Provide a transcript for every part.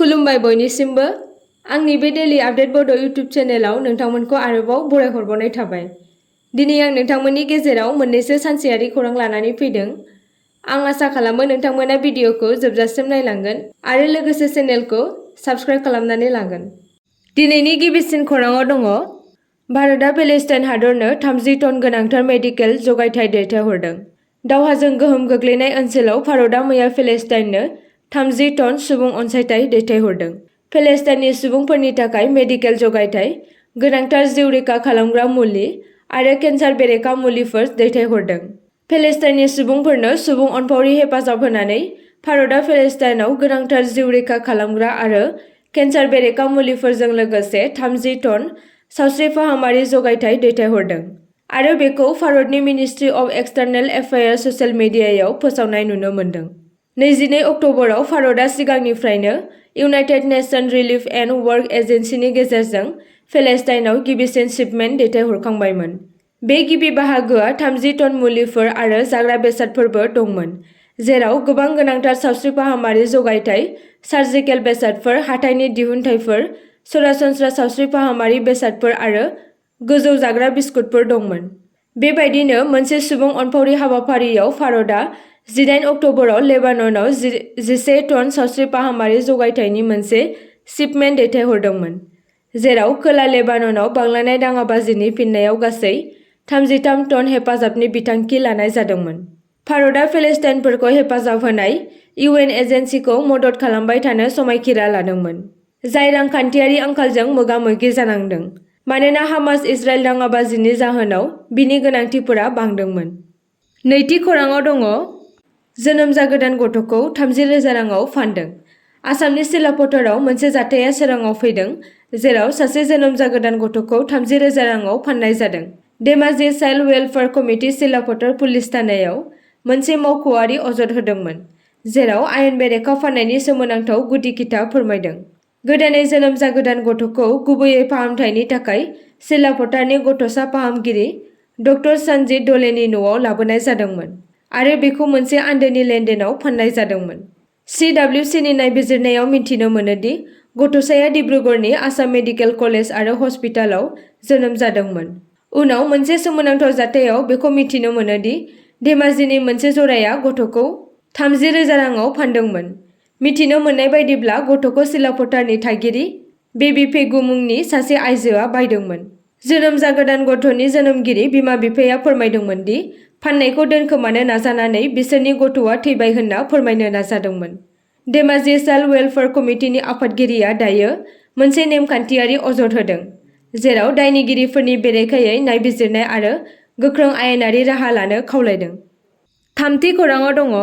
खुलुमबाय बयनिसिमबो आंनि बे डेली आपडेट बड' इउट्युब चेनेलाव नोंथांमोनखौ आरोबाव बरायहरबावनाय थाबाय। दिनै आं नोंथांमोननि गेजेराव मोननैसो सानसेयारि खौरां लानानै फैदों। आं आसा खालामो नोंथांमोना भिडिअखौ जोबजासिम नायलांगोन आरो लोगोसे चेनेलखौ साबस्क्राइब खालामनानै लागोन। दिनैनि गिबिसिन खौराङाव दङ भारतआ पेलेस्टाइन हादरनो 30 टन गोनांथार मेडिकेल जगायथाय दैथायहरदों। दावहाजों गोहोम गोग्लैनाय ओनसोलाव भारतआ मैया पेलेस्टाइननो 30 टन सुबुं अनसायथाय दैथायहरदों। पेलेस्टाइननि सुबुंफोरनि थाखाय मेडिकेल जगायथाय, गोनांथार जिउ रैखा खालामग्रा मुलि आरो केन्सार बेरेखा मुलिफोर दैथायहरदों। पेलेस्टाइननि सुबुंफोरनो सुबुं अनफावरि हेफाजाब होनानै भारतआ पेलेस्टाइनाव गोनांथार जिउ रैखा खालामग्रा आरो केन्सार बेरेखा मुलिफोरजों लोगोसे 30 टन सावस्रि फाहामारि जगायथाय दैथायहरदों आरो बेखौ भारतनि ministry of external affairs social मिडियायाव फोसावनाय नुनो मोन्दों। 22 अक्ट'बराव भारतआ सिगांनिफ्रायनो united nation relief and work एजेन्सिनि गेजेरजों पेलेस्टाइनाव गिबिसिन शिपमेन्ट दैथायहरखांबायमोन। बे गिबि बाहागोआ 30 टन मुलिफोर आरो जाग्रा बेसादफोरबो दंमोन, जेराव गोबां गोनांथार सावस्रि फाहामारि जगायथाय, सार्जिकेल बेसादफोर, हाथाइनि दिहुनथायफोर, सरासनस्रा सावस्रि फाहामारि बेसादफोर आरो गोजौ जाग्रा बिस्कुटफोर दंमोन। बेबायदिनो मोनसे सुबुं अनफावरि हाबाफारियाव भारतआ 18 अक्ट'बराव लेबाननाव 11 टन सावस्रि फाहामारि जगायथायनि मोनसे शिपमेन्ट दैथायहरदोंमोन, जेराव खोला लेबाननाव बांलांनाय दाङाबाजिनि फिननायाव गासै 33 टन हेफाजाबनि बिथांखि लानाय जादोंमोन। भारतआ पेलेस्टाइनफोरखौ हेफाजाब होनाय इउएन एजेन्सिखौ मदद खालामबाय थानो समायखिरा लादोंमोन, जाय रांखान्थियारि आंखालजों मोगा-मोगि जानांदों मानोना हामास इजराइल दाङाबाजिनि जाहोनाव बिनि गोनांथिफोरा बांदोंमोन। नैथि खौराङाव दङ जोनोम जागोदान गथ'खौ 30,000 राङाव फानदों। आसामनि सिलापथाराव मोनसे जाथाया सोराङाव फैदों, जेराव सासे जोनोम जागोदान गथ'खौ 30,000 राङाव फाननाय जादों। Dhemaji child welfare committee Silapathar police थानायाव मोनसे मावख'आरि अजद होदोंमोन, जेराव आयेन बेरेखा फाननायनि सोमोनांथाव गुदि खिथा फोरमायदों। गोदानै जोनोम जागोदान गथ'खौ गुबैयै फाहामथायनि थाखाय सिलापथारनि गथ'सा फाहामगिरि डक्टर सन्जित डलेनि न'आव लाबोनाय जादोंमोन आरो बेखौ मोनसे आन्दोनि लेनदेनाव फाननाय जादोंमोन। CWCनि नायबिजिरनायाव मिन्थिनो मोनोदि गथ'साया डिब्रुगड़नि आसाम मेडिकेल कलेज आरो हस्पिटालाव जोनोम जादोंमोन। उनाव मोनसे सोमोनांथाव जाथायाव बेखौ मिथिनो मोनोदि धेमाजिनि मोनसे जराया गथ'खौ 30,000 राङाव फानदोंमोन। मिथिनो मोननाय बायदिब्ला गथ'खौ सिलापथारनि थागिरि बेबी फेगु मुंनि सासे आइजोआ बायदोंमोन। जोनोम जागोदान गथ'नि जोनोमगिरि बिमा-बिफाया फोरमायदोंमोन दि फाननायखौ दोनखोमानो नाजानानै बिसोरनि गथ'आ थैबाय होनना फोरमायनो नाजादोंमोन। धेमाजि चाइल्ड वेलफेयार कमिटिनि आफादगिरिया दायो मोनसे नेमखान्थियारि अजद होदों, जेराव दायनिगिरिफोरनि बेरेखायै नायबिजिरनाय आरो गोख्रों आयेनारि राहा लानो खावलायदों। थामथि खौराङाव दङ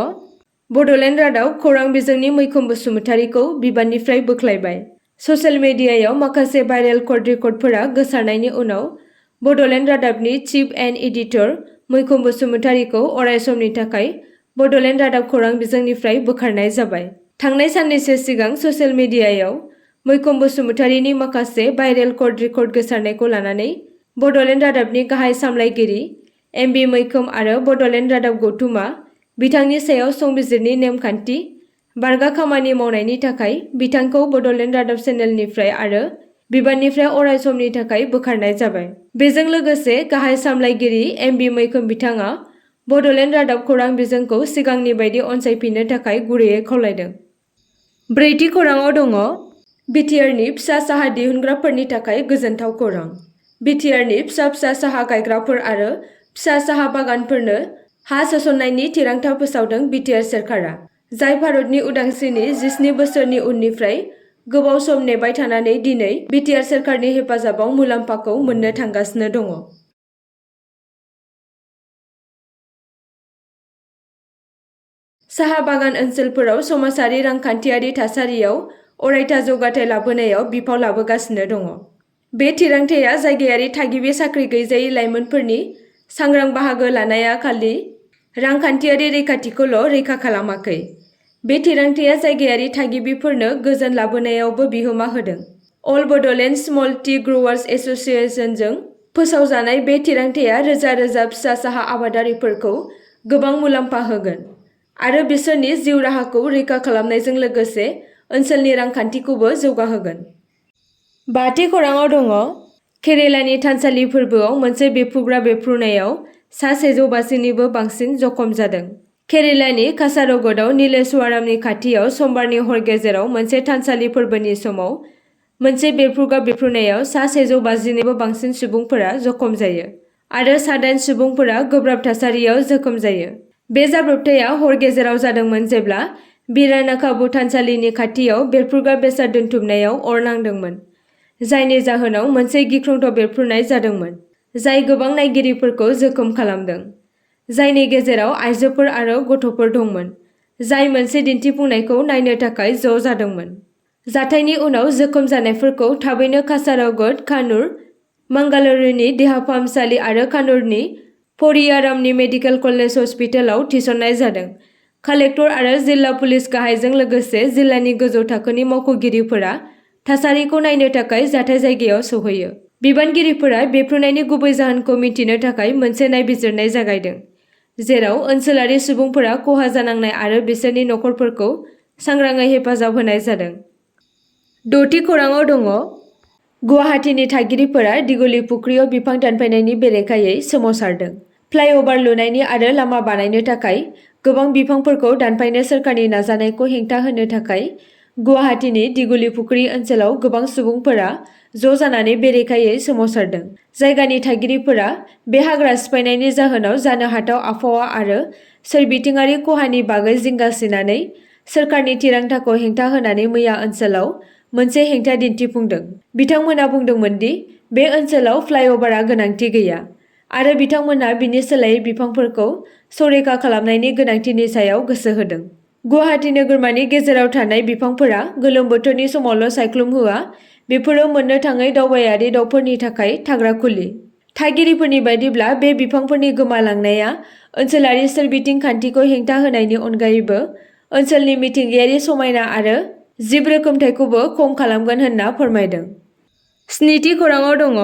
बड'लेण्ड रादाब खौरां बिजोंनि मैखोम बसुमतारीखौ बिबाननिफ्राय बोख्लायबाय। ससियेल मिडियायाव माखासे भाइरेल कट रेकर्डफोरा गोसारनायनि उनाव बड'लेण्ड रादाबनि चिफ एन्ड एडिटर मैखोम बसुमतारीखौ अरायसमनि थाखाय बड'लेण्ड रादाब खौरां बिजोंनिफ्राय बोखारनाय जाबाय। थांनाय साननैसो सिगां ससियेल मिडियायाव मैखोम बसुमतारीनि माखासे भाइरेल कट रेकर्ड गोसारनायखौ लानानै बड'लेण्ड रादाबनि गाहाय सामलायगिरि एमबि मैखोम आरो बड'लेण्ड रादाब गौथुमा बिथांनि सायाव संबिजिरनि नेमखान्थि बारगा खामानि मावनायनि थाखाय बिथांखौ बड'लेण्ड रादाब चेनेलनिफ्राय आरो बिबाननिफ्राय अरायसमनि थाखाय बोखारनाय जाबाय। बेजों लोगोसे गाहाय सामलायगिरि एमबि मैखोम बिथाङा बड'लेण्ड रादाब खौरां बिजोंखौ सिगांनि बायदि अनसायफिननो थाखाय गुरैयै खावलायदों। ब्रैथि खौराङाव दङ बिटिआरनि फिसा साहा दिहुनग्राफोरनि थाखाय गोजोनथाव खौरां। बिटिआरनि फिसा साहा गायग्राफोर आरो फिसा साहा बागानफोरनो हा सोसननायनि थिरांथा फोसावदों बिटिआर सोरखारा, जाय भारतनि उदांस्रिनि 17 बोसोरनि उननिफ्राय गोबाव सम नेबाय थानानै दिनै बिटिआर सोरखारनि हेफाजाबाव मुलाम्फाखौ मोननो थांगासिनो दङ। साहा बागान ओनसोलफोराव समाजारि रांखान्थियारि थासारियाव अरायथा जौगाथाय लाबोनायाव बिफाव लाबोगासिनो दङ। बे थिरांथाया जायगायारि थागिबि साख्रि गैजायै लाइमोनफोरनि सांग्रां बाहागो लानाया खालि रांखान्थियारि रैखाथिखौल' रैखा खालामाखै, बे थिरांथाया जायगायारि थागिबिफोरनो गोजोन लाबोनायावबो बिहोमा होदों। अल बड'लेण्ड स्मल टी ग्र'वार्स एस'सिएशनजों फोसावजानाय बे थिरांथाया रोजा रोजा फिसा साहा आबादारिफोरखौ गोबां मुलाम्फा होगोन आरो बिसोरनि जिउ राहाखौ रैखा खालामनायजों लोगोसे ओनसोलनि रांखान्थिखौबो जौगाहोगोन। बाथि खौराङाव दङ केरेलानि थानसालि फोरबोआव मोनसे बेफ्रुग्रा बेफ्रुनायाव सा 150निबो बांसिन जखम जादों। केरेलानि कासारगोडआव नीलेश्वरमनि खाथियाव समबारनि हर गेजेराव मोनसे थानसालि फोरबोनि समाव मोनसे बेफ्रुग्रा बेफ्रुनायाव सा 150निबो बांसिन सुबुंफोरा जखम जायो आरो सा 8 सुबुंफोरा गोब्राब थासारियाव जोखोम जायो। बे जाब्रबथाया हर गेजेराव जादोंमोन जेब्ला बिरानाकाबु थानसालिनि खाथियाव बेफ्रुग्रा बेसाद दोनथुमनायाव अर नांदोंमोन, जायनि जाहोनाव मोनसे गिख्रंथाव बेफ्रुनाय जादोंमोन, जाय गोबां नायगिरिफोरखौ जोखोम खालामदों, जायनि गेजेराव आइजोफोर आरो गथ'फोर दंमोन, जाय मोनसे दिन्थिफुंनायखौ नायनो थाखाय ज' जादोंमोन। जाथायनि उनाव जोखोम जानायफोरखौ थाबैनो कासारगोड, कान्नुर, मंगलुरुनि देहा फाहामसालि आरो कान्नुरनि परियारामनि मेडिकेल कलेज हस्पिटालाव थिसननाय जादों। कालेक्टर आरो जिल्ला पुलिस गाहायजों लोगोसे जिल्लानि गोजौ थाखोनि मावख'गिरिफोरा थासारिखौ नायनो थाखाय जाथाय जायगायाव सौहैयो। बिबानगिरिफोरा बेफ्रुनायनि गुबै जाहोनखौ मिथिनो थाखाय मोनसे नायबिजिरनाय जागायदों, जेराव ओनसोलारि सुबुंफोरा खहा जानांनाय आरो बिसोरनि नखरफोरखौ सांग्राङै हेफाजाब होनाय जादों। द'थि खौराङाव दङ गुवाहाटीनि थागिरिफोरा दिघली फुख्रियाव बिफां दानफायनायनि बेरेखायै सोमावसारदों। फ्लाइअभार लुनायनि आरो लामा बानायनो थाखाय गोबां बिफांफोरखौ दानफायनो सोरखारनि नाजानायखौ हेंथा होनो थाखाय गुवाहाटीनि दिघली फुख्रि ओनसोलाव गोबां सुबुंफोरा ज' जानानै बेरेखायै सोमावसारदों। जायगानि थागिरिफोरा बे हाग्रा सिफायनायनि जाहोनाव जानो हाथाव आबहावा आरो सोरबिथिङारि खहानि बागै जिंगासिनानै सोरखारनि थिरांथाखौ हेंथा होनानै मैया ओनसोलाव मोनसे हेंथा दिन्थिफुंदों। बिथांमोना बुंदोंमोन दि बे ओनसोलाव फ्लाइअभारआ गोनांथि गैया आरो बिथांमोना बिनि सोलायै बिफांफोरखौ संरैखा खालामनायनि गोनांथिनि सायाव गोसो होदों। गुवाहाटी नोगोरमानि गेजेराव थानाय बिफांफोरा गोलोम बोथोरनि समावल' सायख्लुम होआ, बेफोरो मोननो थाङै दावबायारि दावफोरनि थाखाय थाग्रा खुलि। थागिरिफोरनि बायदिब्ला बे बिफांफोरनि गोमालांनाया ओनसोलारि सोरबिथिं खान्थिखौ हेंथा होनायनि अनगायैबो ओनसोलनि मिथिंगायारि समायना आरो जिब रोखोमथायखौबो खम खालामगोन होनना फोरमायदों। स्निथि खौराङाव दङ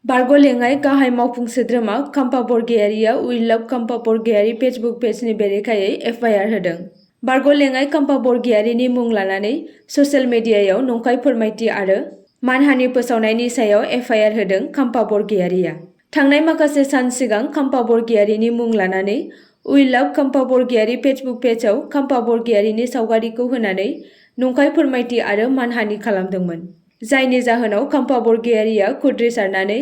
बारग'लेङाइ गाहाय मावफुं सोद्रोमा काम्पा बरगयारिया उइ लाभ काम्पा बरगयारि फेसबुक पेजनि बेरेखायै एफआइआर होदों। बारग'लेङाइ काम्पा बरगयारिनि मुं लानानै ससियेल मिडियायाव नंखाय फोरमायथि आरो मानहानि फोसावनायनि सायाव एफआइआर होदों काम्पा बरगयारिया। थांनाय माखासे सान सिगां काम्पा बरगयारिनि मुं लानानै उइ लाभ काम्पा बरगयारि फेसबुक पेजआव काम्पा बरगयारिनि सावगारिखौ होनानै नंखाय फोरमायथि आरो मानहानि खालामदोंमोन, जायनि जाहोनाव काम्पा बरगयारिया खुद्रिसारनानै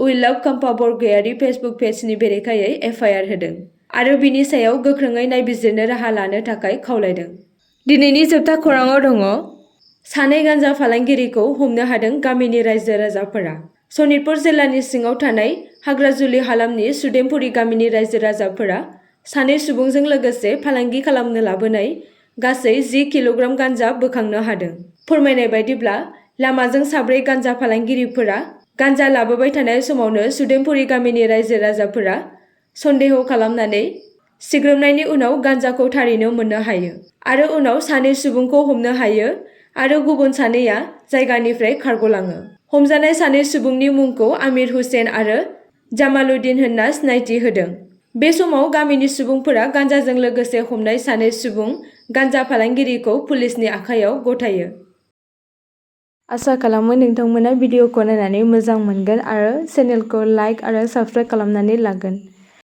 उइ लाभ काम्पा बरगयारि फेसबुक पेजनि बेरेखायै एफआइआर होदों आरो बिनि सायाव गोख्रोङै नायबिजिरनो राहा लानो थाखाय खावलायदों। दिनैनि जोबथा खौराङाव दङ सानै गान्जा फालांगिरिखौ हमनो हादों गामिनि रायजो राजाफोरा। सनितपुर जिल्लानि सिङाव थानाय हाग्राजुलि हालामनि सुदेमपुरी गामिनि रायजो राजाफोरा सानै सुबुंजों लोगोसे फालांगि खालामनो लाबोनाय गासै 10 किल'ग्राम गान्जा बोखांनो हादों। फोरमायनाय बायदिब्ला लामाजों साब्रै गान्जा फालांगिरिफोरा गान्जा लाबोबाय थानाय समावनो सुदेमपुरी गामिनि रायजो राजाफोरा सन्देह खालामनानै सिग्रोमनायनि उनाव गान्जाखौ थारैनो मोननो हायो आरो उनाव सानै सुबुंखौ हमनो हायो आरो गुबुन सानैया जायगानिफ्राय खारग'लाङो। हमजानाय सानै सुबुंनि मुंखौ आमिर हुसेन आरो जामालुद्दिन होनना सिनायथि होदों। बे समाव गामिनि सुबुंफोरा गान्जाजों लोगोसे हमनाय सानै सुबुं गान्जा फालांगिरिखौ पुलिसनि आखायाव गथायो। आसा खालामो नोंथांमोना भिडिअखौ नायनानै मोजां मोनगोन आरो चेनेलखौ लाइक आरो साबस्क्राइब खालामनानै लागोन।